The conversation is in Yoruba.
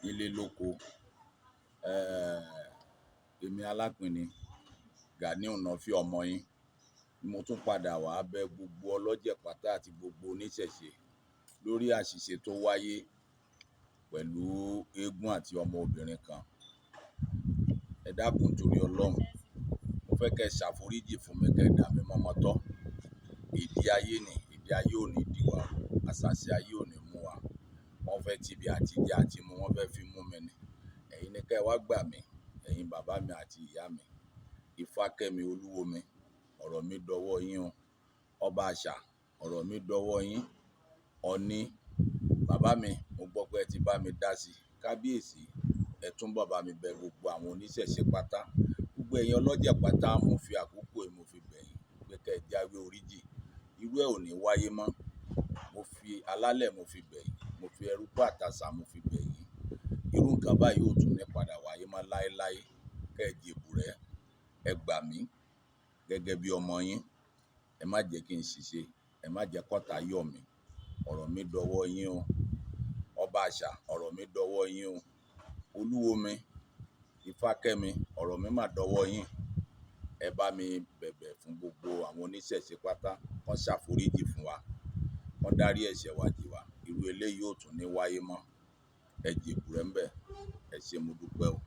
Nílé lóko. Èmi Alápinni Ganiu Nafi ọmọ yín ni mo tún padà wá bẹ gbogbo ọlọ́jẹ̀ pátá àti gbogbo oníṣẹ̀ṣe lórí àṣìṣe tó wáyé pẹ̀lú eégún àti ọmọbìnrin kan. Ẹ dákun torí Ọlọ́run, mo fẹ́ kẹ́ ẹ ṣàforíjì fún mi, kẹ́ ẹ dà mí mọ́mọ́ tọ́. Ìdí ayé ni, ìdí ayé ò ní dí wa, àṣàṣì ayé ò ní mú wa. Wọ́n fẹ́ tibi àtijẹ àti mu, wọ́n fẹ́ fi mú mi ni. Ẹ̀yin ni kẹ́ ẹ wá gbà mí, ẹ̀yin bàbá mi àti ìyá mi. Ifákẹ́mi olúwo mi, ọ̀rọ̀ mi dọwọ́ yín o. Ọba àṣà, ọ̀rọ̀ mi dọwọ́ yín. Ọ̀ọ̀ni, bàbá mi, mo gbọ́ pé ẹ ti bá mi dá sí i. Kábíyèsí, ẹ tún bàbá mi bẹ gbogbo àwọn oníṣẹ̀ṣe pátá. Gbogbo ẹ̀yin ọlọ́jẹ̀ pátá, mo fi àkókò yìí mo fi bẹ̀ yín pé kẹ́ ẹ jáwé oríjì. Irú ẹ̀ ò ní wáyé mọ́. Mo fi alálẹ̀ mo fi bẹ̀ yín, mo fi ẹrúkú àtàsà mo fi bẹ̀ yín. Irú nǹkan báyìí ò tún ní padà wáyé mọ́ láéláé. Kẹ́ ẹ jèbùrẹ́, ẹ gbà mí gẹ́gẹ́ bí ọmọ yín. Ẹ má jẹ́ kí n ṣìṣe, ẹ má jẹ́ kọ́tà yọ̀ mí. Ọ̀rọ̀ mi dọwọ́ yín o. Ọba àṣà, ọ̀rọ̀ mi dọwọ́ yín o. Olúwo mi, Ifákẹ́mi, ọ̀rọ̀ mi mà dọwọ́ yín. Ẹ bá mi bẹ̀bẹ̀ fún gbogbo àwọn oníṣẹ̀ṣe pátá, kán ṣàforíjì fún wa, kán dárí ẹ̀ṣẹ̀ wa jì wá. Irú eléyìí ò tún ní wáyé mọ́. Ẹ jèbùrẹ́ ńbẹ̀. Ẹ ṣé, mo dúpẹ́ o.